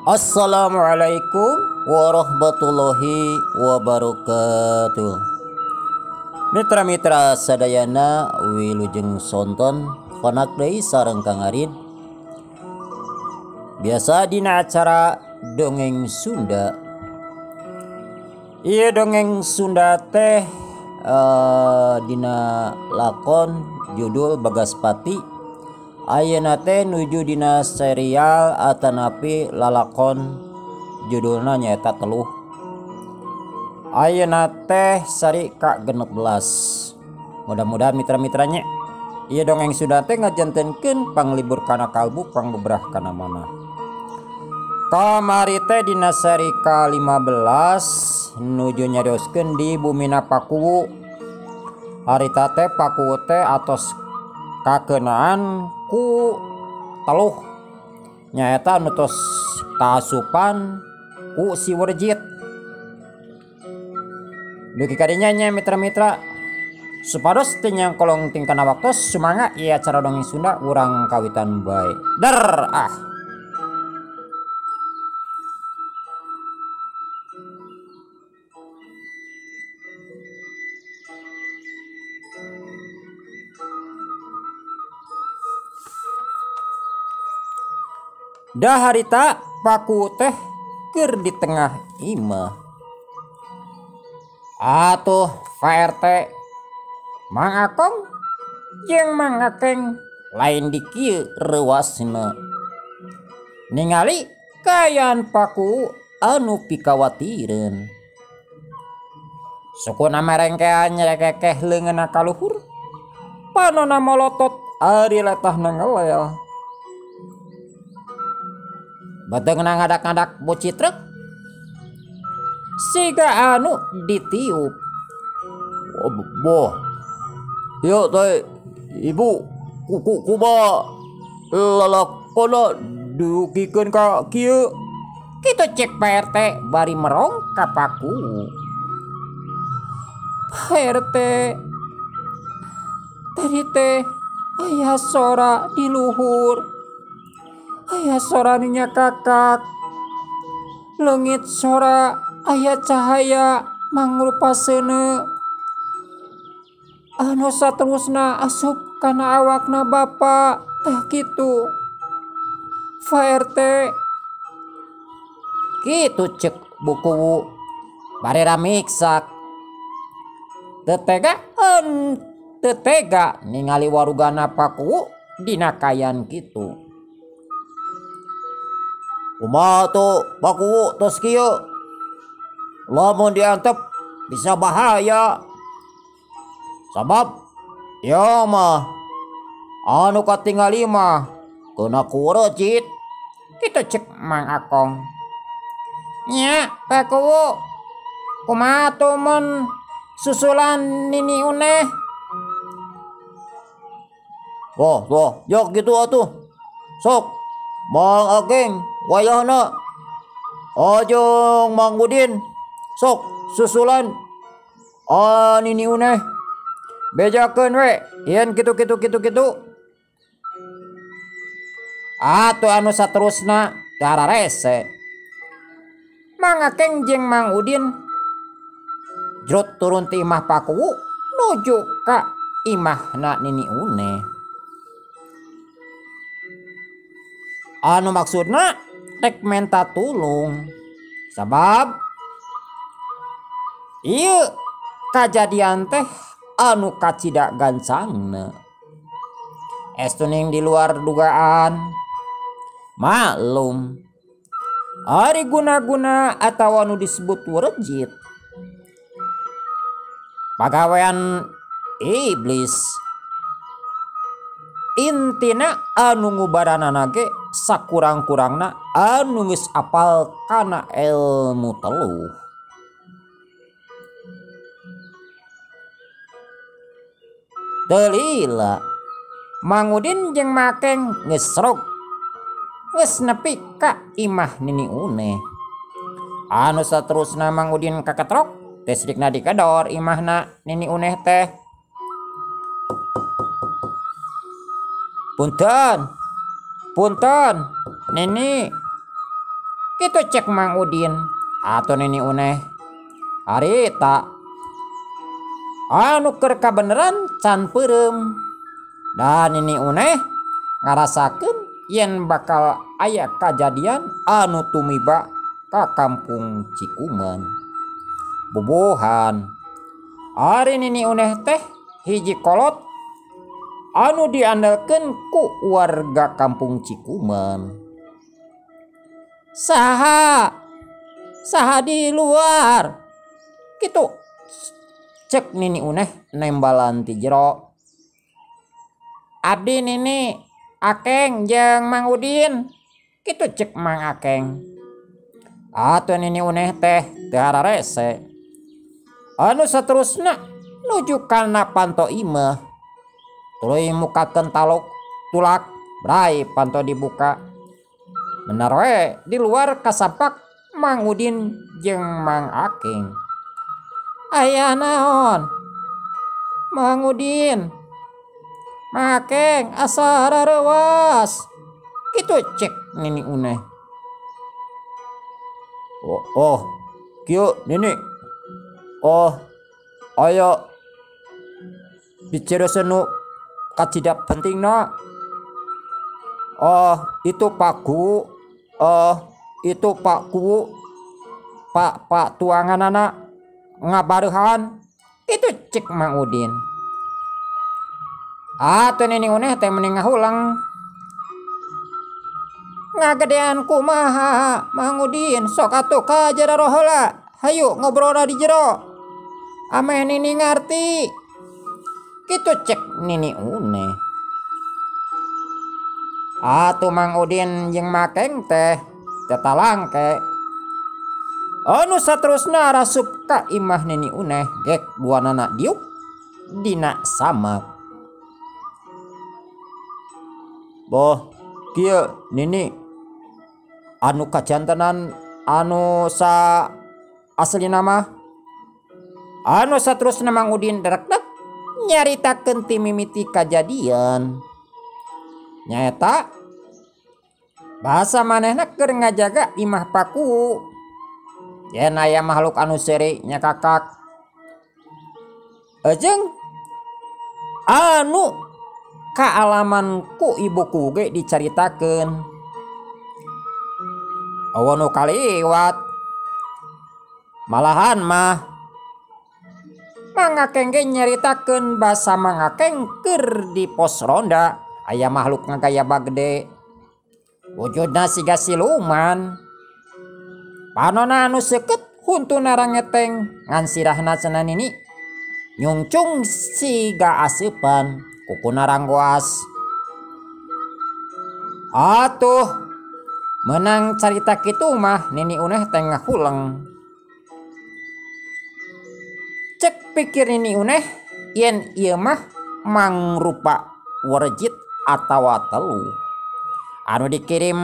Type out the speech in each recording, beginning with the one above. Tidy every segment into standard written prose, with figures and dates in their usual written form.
Assalamualaikum warahmatullahi wabarakatuh. Mitra-mitra sadayana wilujeng sonten konak deui sareng Kang Arid. Biasa dina acara dongeng Sunda. Ieu dongeng Sunda teh dina lakon judul Bagaspati. Ayeuna teh nuju dina serial atanapi lalakon judulna nyaeta Teluh. Ayeuna teh sari ka 16. Mudah-mudahan mitra-mitranya ieu dongeng Sunda teh ngajantenkeun panglibur kana kalbu pangbebrah kana manah. Kamari teh dina seri ka 15 nuju nyarioskeun di Bumina Pakuwu. Harita teh Pakuwu teh atos kakenaan ku teluh nyaeta nu tos kaasupan ku si Werjit. Dugi kadinya nya mitra-mitra supados teu nyangkolong tingkana waktos sumangga ieu acara dongeng Sunda urang kawitan bae. Der ah. Dah harita Paku teh keur di tengah imah. Atuh Pak RT, Mang Akong jeung Mang Akeng lain di kieu reuasna. Ningali kaayaan Paku anu pikawatireun. Sukuna merengkean nyerekekeh leungeunna ka luhur. Panona molotot ari letahna ngelel. Beteungna ngadak-ngadak boci truk siga anu ditiup. Oh, boh. Ieu teh ibu kuku kumaha lalakona dugikeun ka kieu. Kitu cek Pak RT bari merong ka Paku. Pak RT tadi teh aya sora di luhur. Aya sora nu nyakakak. Leungit sora aya cahaya mangrupa seuneu. Anu saterusna asup kana awakna bapa tah kitu. Pak RT kitu cek buku bari ramiksak. Teu tega teu tega ningali warugana Paku dina kayan kitu. Kumaha tuh Paku tos kieu? Lamun diantep bisa bahaya. Sabab ieu mah anu katingali mah keuna ku Werjit. Kitu cek Mang Akong. Nya Paku kumaha tuh mun susulan Nini Uneh? Wah, wah, ya kitu atuh. Sok Mang Akeng wayahna ajeng Mang Udin sok susulan Nini Uneh. Bejakeun we yen kitu kitu kitu kitu. Atuh anu saterusna dararese. Mang Akeng jeung Mang Udin jrot turun ti imah Pakuwu nuju ka imahna Nini Uneh. Anu maksudna rek menta tulung. Sabab ieu kajadian teh anu kacida gancangna. Estuning di luar dugaan. Maklum ari guna-guna atawa nu disebut werjit pagawean iblis. Intina anu ngubaranana ge sakurang-kurangna anu geus apal kana ilmu teluh. Teu lila Mang Udin jeung Makeng geus serog geus nepi ka imah Nini Uneh. Anu saterusna Mang Udin kaketrok teh sidikna dikedor imahna Nini Uneh teh. Punten, punten, Nini. Kitu cek Mang Udin atau Nini Uneh. Harita anu keur kabeneran can peureum. Dan Nini Uneh ngarasakeun yen bakal aya kajadian anu tumiba ka kampung Cikuman. Bubuhan ari Nini Uneh teh hiji kolot anu diandalkeun ku warga kampung Cikuman. Saha? Saha di luar? Kitu cek Nini Uneh nembalan ti jero. Abdi Nini Akeng jeung Mang Udin. Kitu cek Mang Akeng. Atuh Nini Uneh teh teu hararese. Anu saterusna nuju kana panto imah. Tuluy mukakeun taluk tulak brai panto dibuka. Bener we di luar kasampak Mang Udin jeung Mang Akeng. Aya naon? Mang Udin, Mang Akeng asa rareuwas. Kitu cek Nini Uneh. Oh, kieu Nini. Oh, aya bicara nu kacida pentingna. Oh, itu Pak Kuwu. Oh, itu Pak Kuwu. Pak tuanganana ngabareuhan. Itu cek Mang Udin. Atuh Nini Uneh teh mending ngahulang. Ngagedean kumaha Mang Udin, sok atuh ka jero heula. Hayu ngobrol di jero. Ameh Nini ngarti. Kitu cek Nini Uneh. Atuh Mang Udin jeung Makeng teh tetalangke. Anu saterusna rasup ka imah Nini Uneh gek duanana diuk dina samak. Boh, kieu Nini anu kajantenan anu sa aslina mah. Anu saterusna Mang Udin derekdek nyaritakeun ti mimiti kajadian. Nyaeta bahasa manehna keur ngajaga imah Paku. Yen aya makhluk anu seuri nyakakak. Jeung anu kaalaman ku ibuku ge dicaritakeun. Eueuh nu kaliwat. Malahan mah Mang Akeng ge nyaritakeun basa Mang Akeng keur di pos ronda aya makhluk ngagaya bagede. Wujudna siga siluman. Panona anu seukeut huntuna rangeteng ngan sirahna cenah Nini nyungcung siga aseupan kukuna ranggoas. Atuh menang carita kitu mah Nini Uneh teh ngahuleng. Cek pikir Nini Uneh yen ieu mah mangrupa werjit atawa telu anu dikirim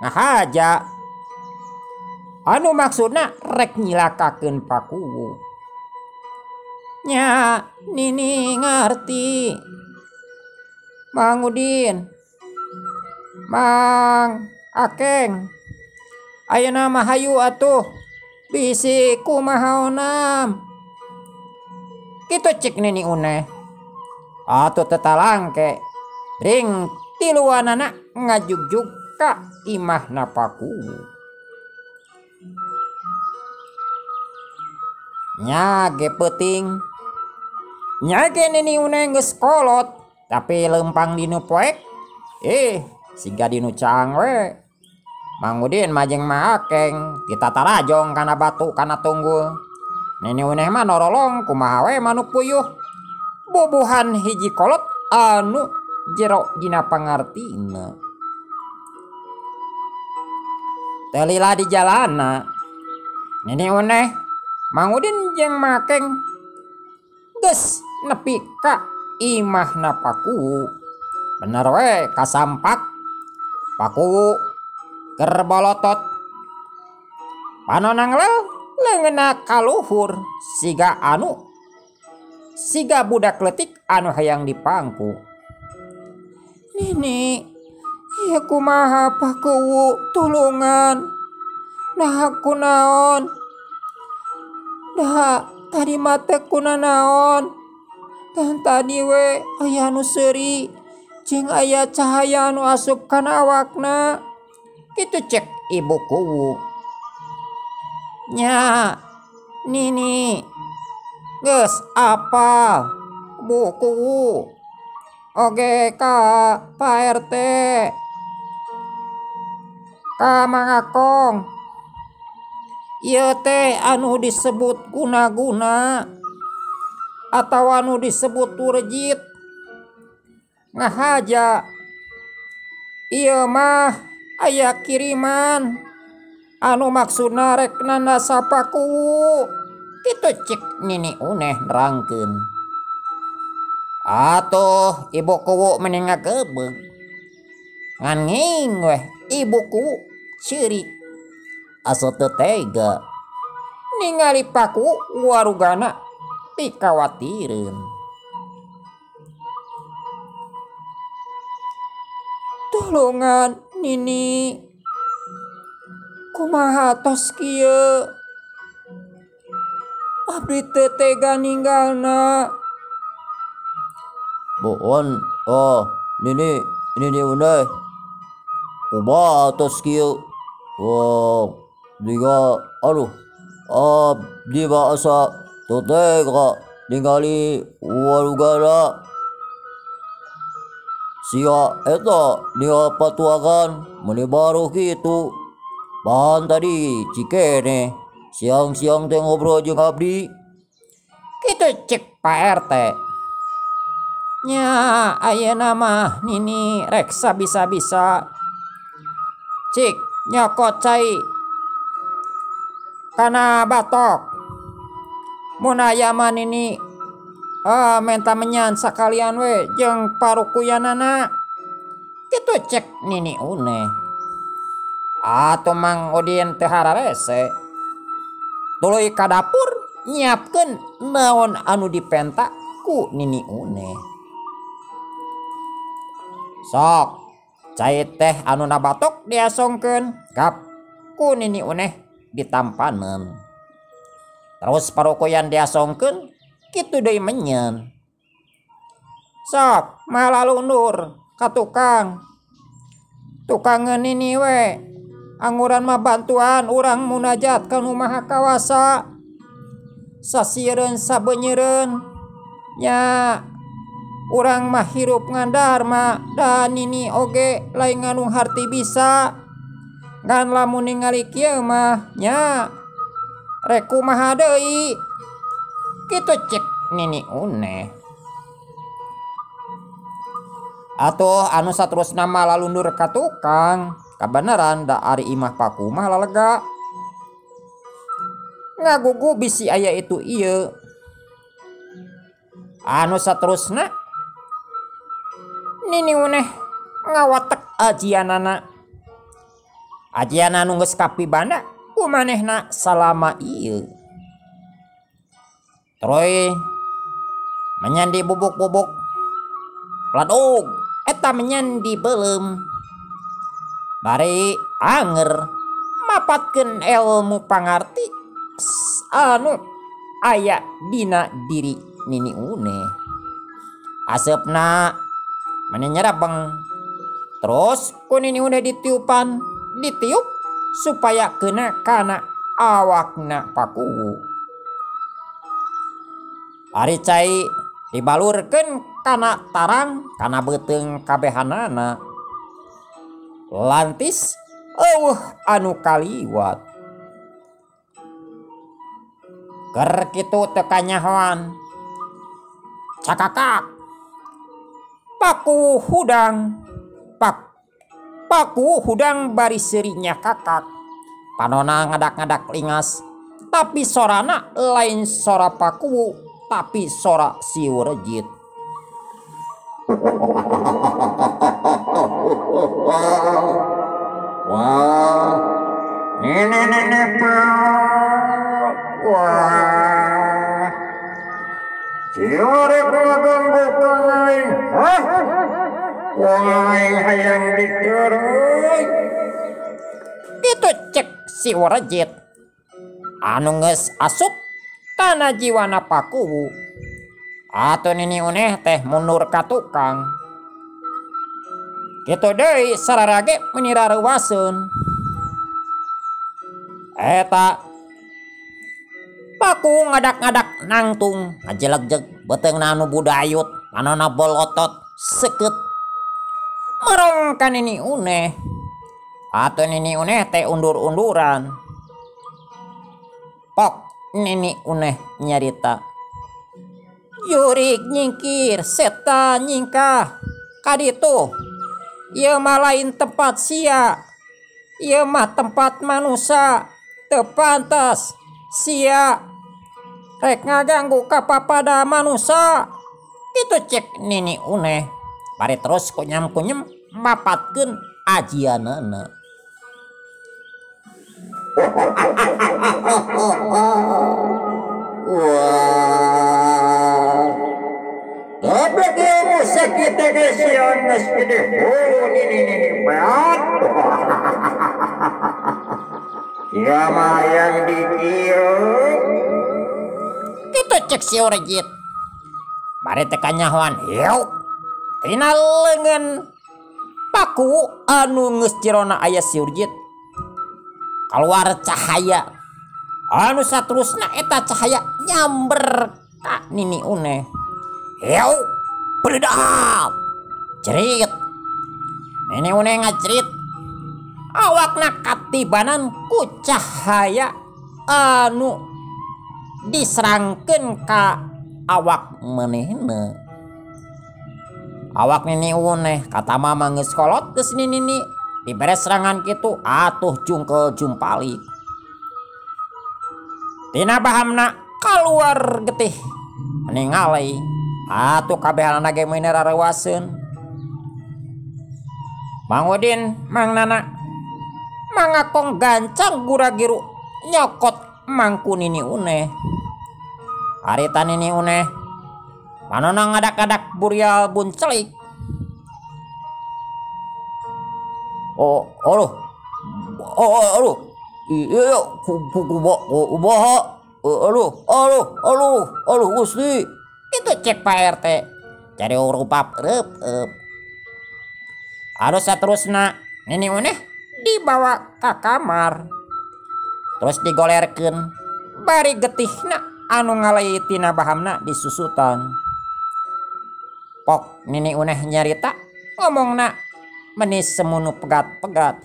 ngahaja. Anu maksudna rek nyilakakeun Pakuwu. Nya Nini ngarti. Mang Udin, Mang Akeng, ayeuna mah hayu atuh bisi kumaha onam. Kitu cek Nini Uneh. Atuh tetalangke ring tiluanana ngajugjug ka imahna Pakuwu. Nya ge peuting. Nya ge Nini Uneh geus kolot, tapi leumpang dinu poek siga dinu caang we. Mang Udin mah jeung Mang Akeng ditatarajong kana batu kana tunggul. Nini Uneh mah norolong kumaha we manuk puyuh. Bubuhan hiji kolot anu jero dina pangartina. Teu lila di jalana Nini Uneh, Mang Udin jeung Mang Akeng geus nepi ka imahna Pakuwu. Bener we kasampak Pakuwu keur bolotot. Panona nglel leungeunna kaluhur siga anu siga budak leutik anu hayang dipangku. Nini, ieu kumaha Pakuwu tulungan. Nah kunaon? Dah tadi mah teu kunanaon. Dan tadi we aya nu seuri jeung aya cahaya anu asup kana awakna. Kitu cek ibu kuwu. Nya Nini geus apal bu kuwu. Oge ka Pak RT ka Mang Akong. Ieu teh anu disebut guna-guna atau anu disebut turjit ngahaja. Ieu mah aya kiriman anu maksudna rek nanda sapaku. Kitu cek Nini Uneh nerangkeun. Atuh ibu kuwu meni ngagebeg. Ngan nging weh ibu kuwu ceurik. Asa teu tega ningali paku warugana pikawatireun. Tulungan Nini, kumaha tos kieu? Abdi teu tega ninggalna. Boon, oh Nini, Nini Uneh, kumaha tos kieu? Oh, diga, aduh, abdi mah asa teu tega ningali warugana. Sia eta ningali patuangan meuni baruh kitu. Bahan tadi cikene siang-siang teh ngobrol jeung abdi. Kitu cek Pak RT. Nya ayeuna mah Nini rek sabisa-bisa. Cik nyokot cai kana batok. Mun aya mah Nini menta menyan sakalian we jeung parukuyanana. Kitu cek Nini Uneh. Atuh Mang Udin teu hararese. Tuluy ka dapur nyiapkeun naon anu dipenta ku Nini Uneh. Sok cai teh anu nabatok diasongkeun gap ku Nini Uneh ditampaneun. Terus parukuyan diasongkeun kitu deui menyen. Sok malalundur ka tukang. Tukangeun Nini we. Anguran mah bantuan urang munajat ka Nu Maha Kawasa. Sasiereun sabeunyereun. Nya urang mah hirup ngandarma da Nini oge lain nganu harti bisa. Ngan lamun ningali kieu mah nya rek kumaha deui. Kitu cek Nini Uneh. Atuh anu saterusna mah lalundur ka tukang. Kabeneran da ari imah paku mah lalega. Ngagugu bisi aya itu ieu. Anu saterusna Nini Uneh ngawatek ajianana. Ajian anu geus kapibana ku manehna salama ieu. Troy menyan di bubuk-bubuk. Ladog eta menyan di beuleum. Bari anger mapatkeun ilmu pangarti anu aya dina diri Nini Uneh. Aseupna meni nyerabeng. Terus ku Nini Uneh ditiupan, ditiup supaya kena kana awakna pakuwu. Ari cai dibalurkeun kana tarang kana beuteung kabehanana. Lantis eueuh anu kaliwat. Keur kitu teu kanyahoan. Cakakak. Paku hudang. Paku hudang bari seuri nyakakak. Panona ngadak-ngadak lingas. Tapi sorana lain sora paku, tapi sora siurejit. Wah, nene nene wah, siurek ngaganggu aing, hah? Wah, hayang dikeroy. Itu cek si Urjit anu geus asup kana jiwana Pakuwu. Atuh Nini Uneh teh mundur ka tukang. Kitu deui sararage meuni rareuwaseun. Eta Pakuwu ngadak-ngadak nangtung ngajeleg-jeg beuteungna anu budayut panona bolotot seukeut merong ka Nini Uneh. Atuh Nini Uneh teh undur-unduran. Pok Nini Uneh nyarita, jurig nyingkir setan nyingkah kaditu. Ieu mah lain tempat sia, ieu mah tempat manusia, teu pantas sia rek ngaganggu ka papada manusia. Kitu cek Nini Uneh. Bari terus kunyam-kunyem mapatkeun ajianana. Wah. Goblok ilmu sakit geus geus gede hulu nini nini beat. Ya mah yang dikieu. Kitu cek si Urjit. Bari teh kanyahoan hiuk tina leungeun Paku anu geus jerona aya si Urjit. Keluar cahaya anu saterusna eta cahaya nyamber ka Nini Uneh. Hiuk beledap cerit. Nini Uneh ngacerit awakna katibanan ku cahaya anu diserangkeun ka awak manehna. Awak Nini Uneh kata mama geus kolot geus nini dibere serangan kitu atuh jungkel jumpalik. Tina bahamna kaluar getih ningali atuh kabehanana ge meuni rareuwaseun. Mang Udin, Mang Nana, Mang Akong gancang gura-giru nyokot mangku Nini Uneh. Harita Nini Uneh panona ngadak-ngadak burial buncelik. Oh, aduh. Oh, aduh. Iya, kumaha? Aduh, aduh, aduh, aduh Gusti. Itu cek Pak RT. Cari rupap reup. Aduh saterusna Nini Uneh dibawa ka kamar. Terus digolerkeun bari getihna anu ngalai tina bahamna disusutan. Pok Nini Uneh nyarita ngomongna meni semunu pegat-pegat.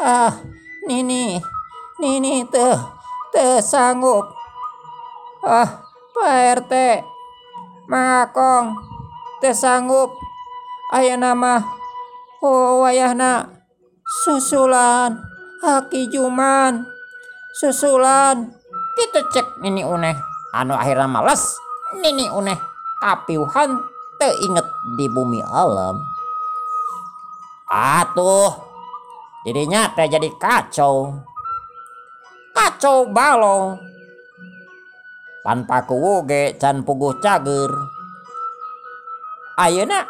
Ah, Nini, Nini teu teu sanggup. Ah, Pak RT, Mang Akong teu sanggup. Ayeuna mah oh wayahna susulan Aki Juman, susulan. Kitu cek Nini Uneh anu akhirna males. Nini Uneh kapiuhan teu inget di bumi alam. Atuh jadinya teh jadi kacau. Kacau balau. Pan Pakuwu ge can puguh cager. Ayeuna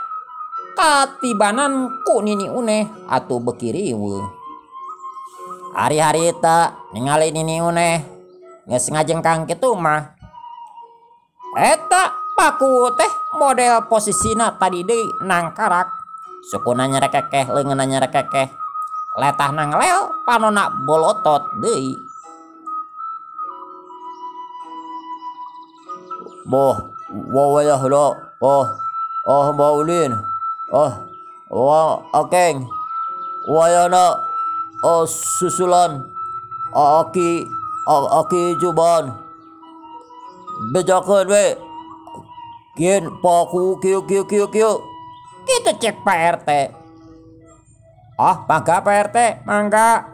katibanan ku Nini Uneh atuh beuki riweuh. Hari-hari eta ningali Nini Uneh geus ngajengkang kitu mah. Eta Pakuwu teh model posisina tadi deui nangkarak. Sukuna nyerekekeh, leungeunna nyerekekeh, letahna ngelel, panona bolotot deui. Boh, wawayah oh, oh Maulin, oh, wah akeng, wayana, oh susulan, aki, aki juban, bejakeun we, kieun Paku kieu kieu kieu kieu. Kitu cek Pak RT. Oh, mangga Pak RT, mangga.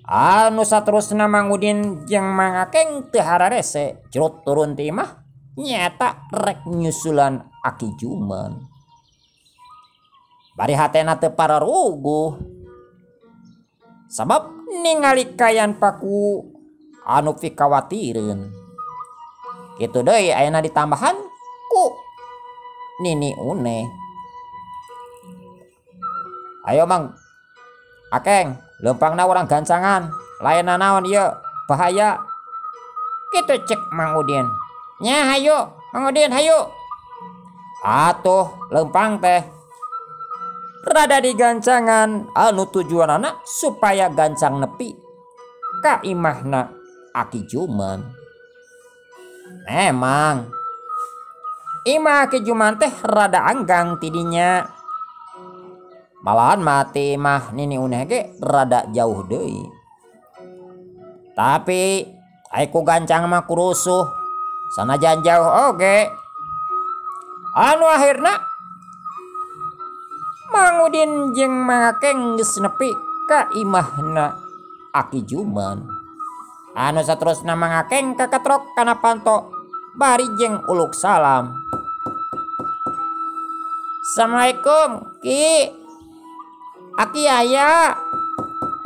Anu saterusna Mang Udin jeung Mang Akeng teu hararese, curut turun ti imah nyata rek nyusulan Aki Juman. Bari hatena teu pararuguh. Sabab ningali kayan Paku anu pikawatireun. Kitu deui ayeuna ditambahan ku Nini Uneh. Ayo Mang Akeng, Lempangna urang gancangan, lain naon ieu, bahaya. Kitu cek Mang Udin. Nya hayu, Mang Udin hayu. Atuh lempang teh rada digancangan anu tujuanana supaya gancang nepi ka imahna Aki Juman. Memang imah Aki Juman teh rada anggang tidinya. Malahan mati mah Nini Uneh ge rada jauh deui. Tapi ai ku gancang mah kurusuh sanajan jauh oge. Anu akhirna Mang Udin jeung Mang Akeng geus nepi ka imahna Aki Juman. Anu saterusna Mang Akeng kaketrok kana panto bari jeung uluk salam. Assalamualaikum Ki. Aki aya.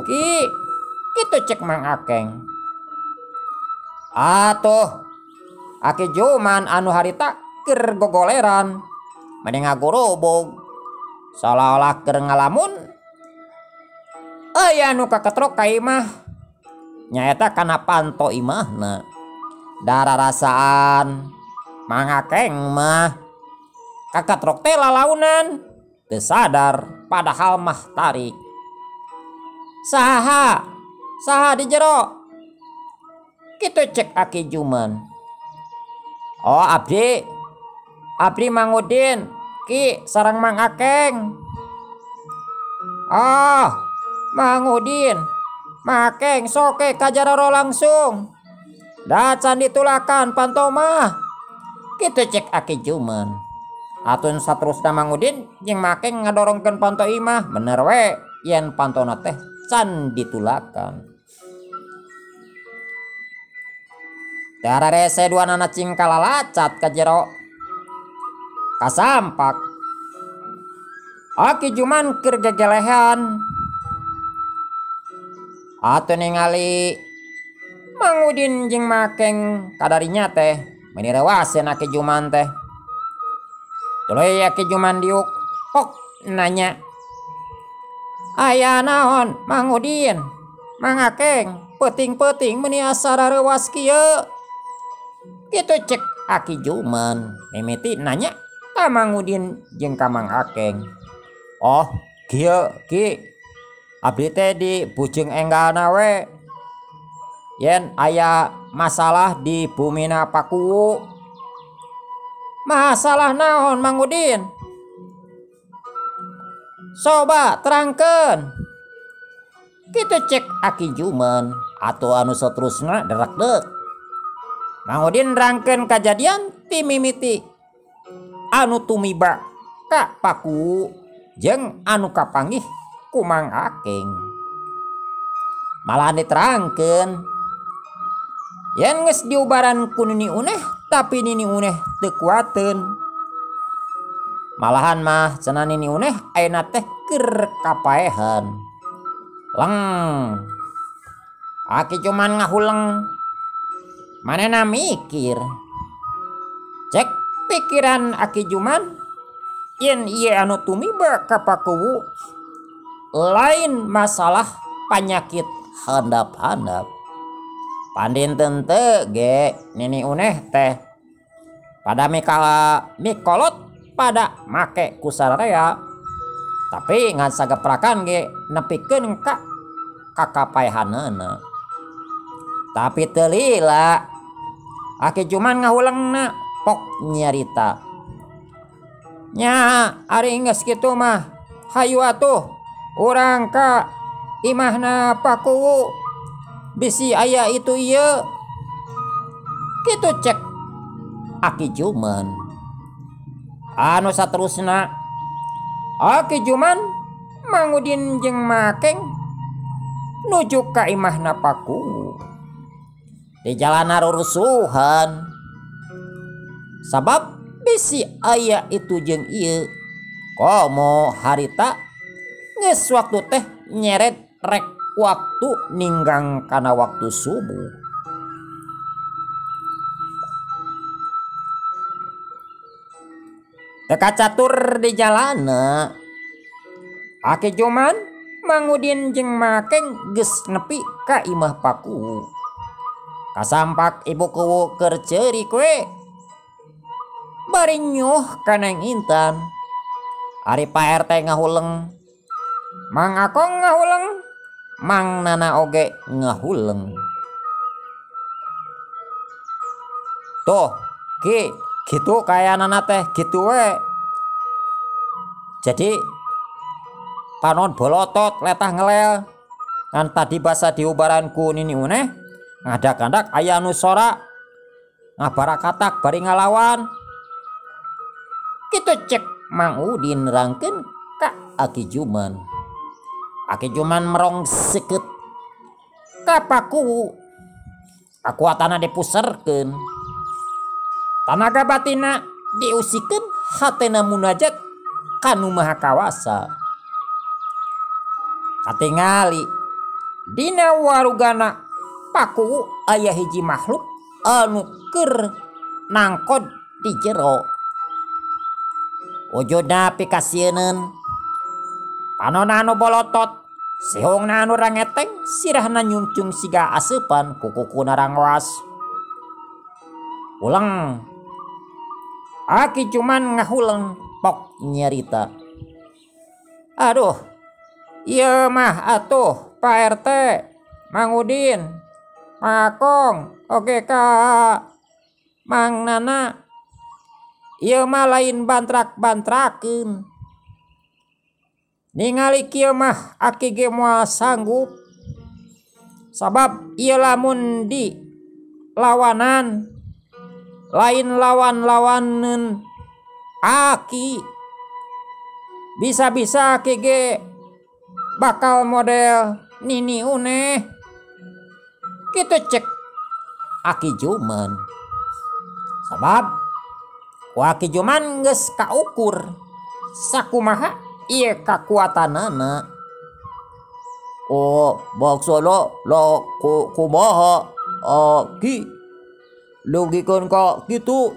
Ki. Kitu cek Mang Akeng. Atuh Aki Juman anu harita keur gogoleran mending ngagorobog seolah-olah keur ngalamun aya nu kaketrok ka imah nyaeta kana panto imahna. Dararasaan Mang Akeng mah kaketrok teh lalaunan teu sadar padahal mah tarik. Saha saha di jero? Kitu cek Aki Juman. Oh abdi, abdi Mang Udin Ki sareng Mang Akeng. Oh Mang Udin Mang Akeng soke kajaroro langsung. Da can ditulakan panto mah. Kitu cek Aki Juman. Atun saterusna Mang Udin jeung Mang Akeng ngadorongkeun panto imah. Bener we yen pantona teh can ditulakan. Dararese dua nana cing kalalacat ka jero kasampak. Aki Juman keur gegelehan. Atuh ningali Mang Udin jeung Mang Akeng kadarinya teh meuni rewaseun Aki Juman teh. Tuluy Aki Juman diuk pok nanya. Aya naon Mang Udin? Mang Akeng peuting-peuting meuni asa rareuwas kieu. Kitu cek Aki Juman mimiti nanya ka Mang Udin jeung ka Mang Akeng. Oh kieu Ki, abdi teh di bujeng enggalna we yen aya masalah di bumina Pakuwu. Masalah naon Mang Udin? Coba terangkeun. Kitu cek Aki Juman atau anu saterusna derak-dek. Mang Udin rangkeun kajadian ti mimiti anu tumiba ka Pakuwu jeung anu kapanggih ku Mang Akeng. Malahan diterangkeun yen geus diubaran ku Nini Uneh tapi Nini Uneh teu kuateun. Malahan mah cenah Nini Uneh ayeuna teh keur kapaehan. Leng. Aki Juman ngahuleng. Manehna mikir. Cek pikiran Aki Juman yen ieu anu tumiba ka Pakuwu lain masalah panyakit handap-handap. Pandinten teu ge Nini Uneh teh pada mikala mikolot pada make ku sararea. Tapi ngan sageprakan ge nepikeun ka kakapaehanana. Tapi teu lila Aki Juman ngahulengna pok nyarita. Nya ari geus kitu mah hayu atuh urang ka imahna Pakuwu bisi aya itu ieu. Kitu cek Aki Juman. Anu saterusna Aki Juman Mang Udin jeung Mang Akeng nuju ka imahna Pakuwu. Di jalan rusuhan sabab bisi aya itu jeung ieu. Komo harita geus waktu teh nyeret rek waktu ninggang kana waktu subuh. Teu kacatur di jalana Aki Juman Mang Udin jeung Makeng geus nepi ka imah Pakuwu. Kasampak ibu kuwu keur ceurik we. Bari nyuh ka Neng Intan. Ari Pak RT ngahuleng, Mang Akong ngahuleng, Mang Nana oge ngahuleng. Tuh, ki gitu kayanana teh gitu we. Jadi panon bolotot letah ngelel. Ngan tadi basa diubaran ku Nini Uneh ngadak-ngadak aya nu sora ngabarakatak bari ngalawan. Kitu cek Mang Udin nerangkeun ka Aki Juman. Aki Juman merong seukeut ka Pakuwu. Kakuatana dipuserkeun, tanaga batina diusikeun, hatena munajat ka Nu Maha Kawasa. Katingali dina warugana Pakuwu aya hiji makhluk anu keur nangkod di jero. Wujudna pikasieun, panonna anu bolotot, sihungna anu rangeteng, sirahna nyungcung siga aseupan ku kukuna rangwas. Uleng. Aki Juman ngahuleng pok nyarita. Aduh, ieu mah atuh Pak RT, Mang Udin, Mang Akong, oge ka Mang Nana. Ieu mah lain bantrak-bantrakeun. Ningali kieu mah aki ge moal sanggup. Sabab ieu lamun di lawanan lain lawan-lawaneun aki. Bisa-bisa aki ge bakal model Nini Uneh. Kitu cek Aki Juman. Sabab ku Aki Juman geus kaukur sakumaha ieu kakuatanana. Oh, maksudna la kumaha aki logikeun ka kitu.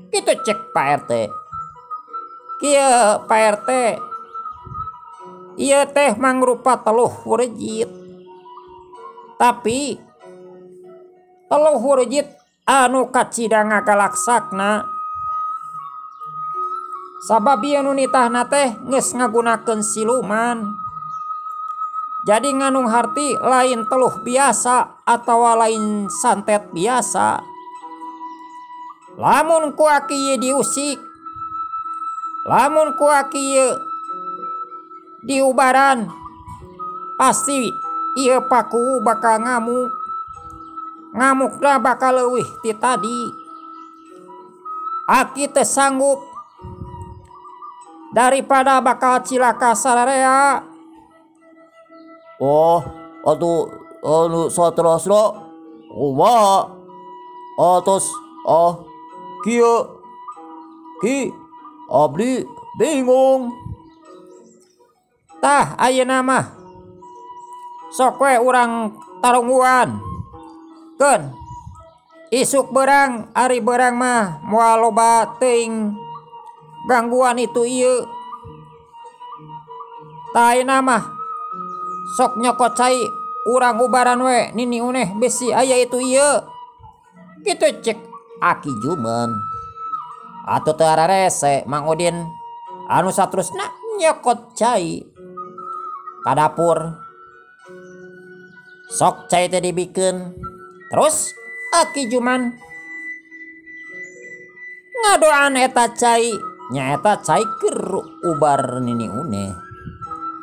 Kitu cek Pak RT. Kieu Pak RT, ieu teh mangrupa teluh wurejit. Tapi teluh wurejit anu kacida ngagalaksakna. Sabab ieu nu nitahna teh geus ngagunakeun siluman. Jadi nganung harti lain teluh biasa atawa lain santet biasa. Lamun ku aki ieu diusik, lamun ku aki ieu diubaran, pasti ieu Pakuwu bakal ngamuk. Ngamukna bakal leuwih ti tadi. Aki teu sanggup daripada bakal cilaka sararea. Oh, atuh anu saterasna kumaha? Atos ah kieu ki abdi bingung. Tah ayeuna mah sok we urang tarungguan. Keun isuk berang ari berang mah moal loba teuing gangguan itu ieu. Tah ayeuna mah sok nyokot cai urang ubaran we Nini Uneh besi aya itu ieu. Kitu cek Aki Juman. Atuh teu ararese Mang Udin anu saterusna nyokot cai ka dapur. Sok cai teh dibikeun. Terus Aki Juman ngadoan eta cai, nyaeta cai keur ubar Nini Uneh.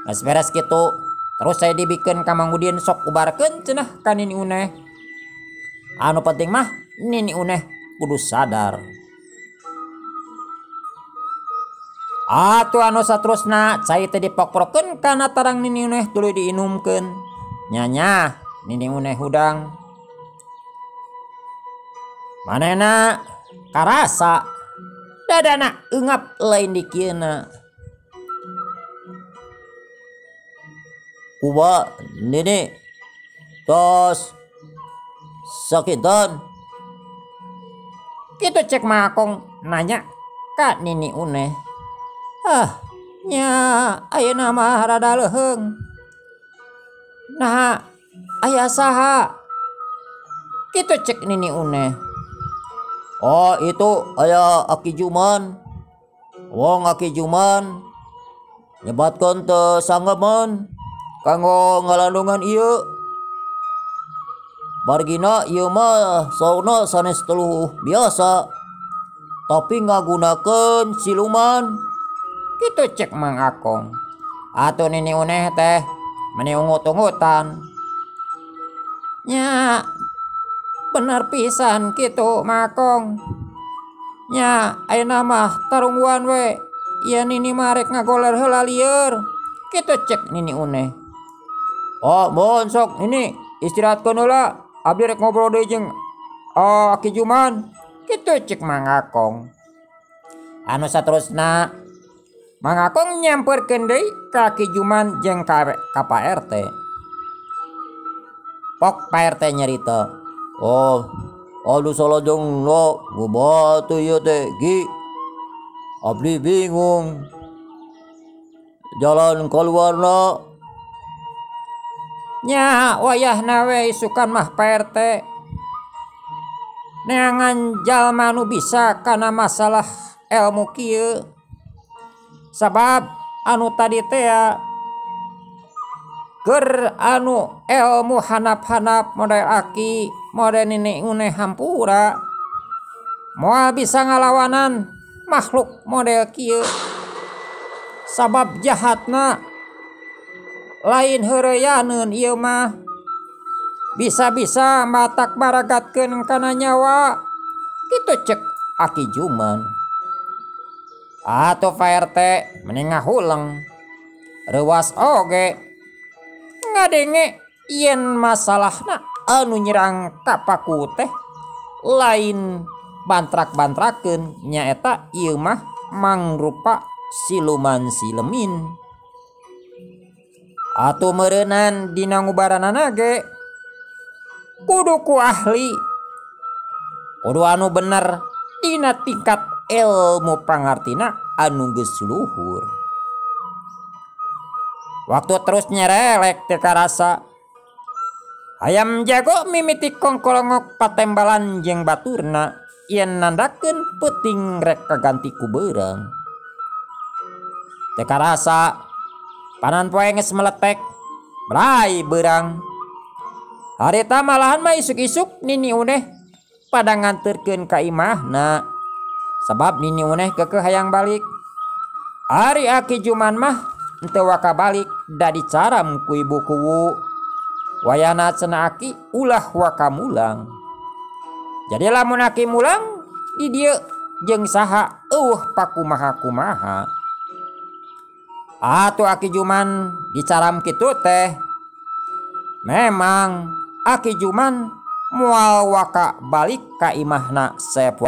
Geus beres kitu, terus saya dibikeun ka Mang Udin sok ubarkeun cenah ka Nini Uneh. Anu penting mah Nini Uneh kudu sadar. Atuh anu saterusna cai teh dipokprokeun kana tarang Nini Uneh tuluy diinumkeun. Nyanya Nini Uneh hudang. Manehna karasa dadana eungap lain dikieuna. Kumaha Nini tos sakitan? Kitu cek Mang Akong nanya ka Nini Uneh. Ah, Nya ayeuna mah rada leuheung. Nah, aya saha? Kitu cek Nini Uneh. Oh, itu aya Aki Juman. Wong Aki Juman nyebatkeun teu sanggemeun kanggo ngalandungan ieu. Margina ieu mah saurna sanes teluh biasa, tapi ngagunakeun siluman. Kitu cek Mang Akong. Atuh Nini Uneh teh meni ungut-ungutan. Nya bener pisan kitu Mang Akong. Nya ayeuna mah tarungguan we. Ieu Nini mah rek ngagoler heula lieur. Kitu cek Nini Uneh. Oh, mohon sok Nini istirahatkeun heula. Abdi rek ngobrol deui jeung Aki Juman. Kitu cek Mang Akong. Anu saterusna Mang Akong nyamperkeun deui ka Aki Juman jeung ka Pak RT. Pok Pak RT nyarita. Oh, aduh salajengna kumaha teh ieu teh Gi? Abdi bingung. Jalan kaluarna. Nya wayahna we isukan mah Pak RT. Neangan jalma nu bisa kana masalah ilmu kieu. Sabab anu tadi teh keur anu ilmu hanap-hanap model Aki, model Nini Uneh hampura. Moal bisa ngalawanan makhluk model kieu. Sabab jahatna lain heureuyaneun ieu mah. Bisa-bisa matak baragatkeun kana nyawa. Kitu cek Aki Juman. Atuh Pak RT mending ngahuleng. Reuwas oge ngadenge yen masalahna anu nyerang ka Paku teh lain bantrak-bantrakeun, nyaeta ieu mah mangrupa siluman silemin. Atuh meureunan dina ngubaranana ge kudu ku ahli, kudu anu bener dina tingkat ilmu pangartina anu geus luhur. Waktu terus nyerelek teu karasa. Hayam jago mimiti kongkolongok patembalan jeung baturna yen nandakeun peuting rek kaganti ku beurang. Teu karasa panan poe geus meletek, bray beurang. Harita malahan mah isuk-isuk Nini Uneh pada nganterkeun ka imahna. Sabab Nini Uneh keukeuh hayang balik. Ari Aki Juman mah henteu waka balik da dicaram ku ibu kuwu. Wayahna cenah Aki ulah waka mulang. Jadi lamun Aki mulang di dieu jeung saha eueuh pakumaha-kumaha. Atuh Aki Juman dicaram kitu teh. Memang Aki Juman moal waka balik ka imahna sepoe.